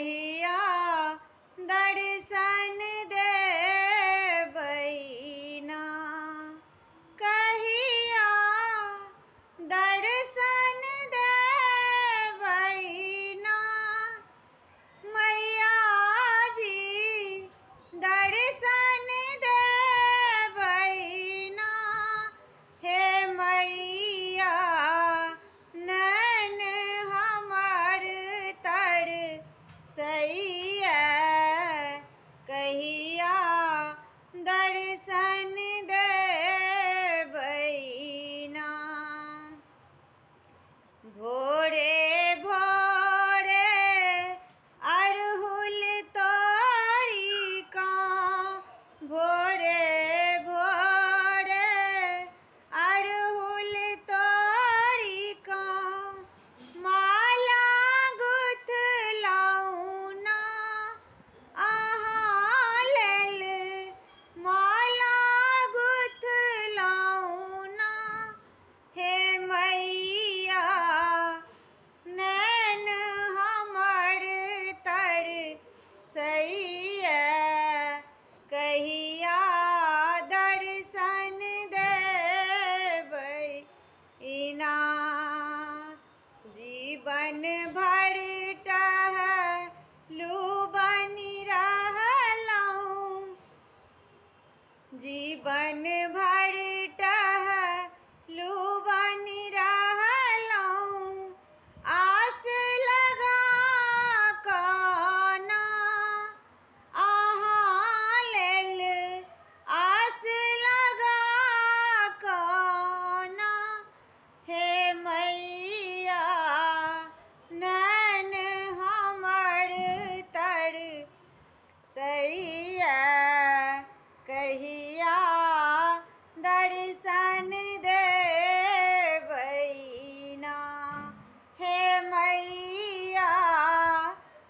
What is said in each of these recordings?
कहिया दर्शन देबै ना, कहिया दर्शन देबै ना, मैया जी दर्शन देबै ना। हे मैया नैन हमर तरसैया, कहिया दर्शन देबै ना। भोरे भोरे अड़हुल तोड़ी का, भोरे भोरे अड़हुल तोड़ी का, माला गुथलहुँ ना, अहाँ लेल माला गुथलहुँ ना। हे मैया नैन हमर तरसैया, कहिया दर्शन देबै ना। जीवन भर टहलू बनि रहलहुँ, जीवन भर टहलू बनि रहलहुँ, आस लगा कऽ ना, अहाँ लेल आस लगा कऽ ना। हे मैया नैन हमर तरसैया, कहिया दर्शन देबै ना। हे मैया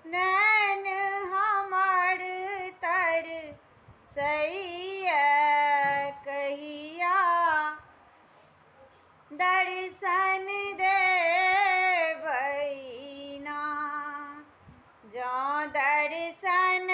नैन हमर तरसैया, कहिया दर्शन देबै ना। जँ दर्शन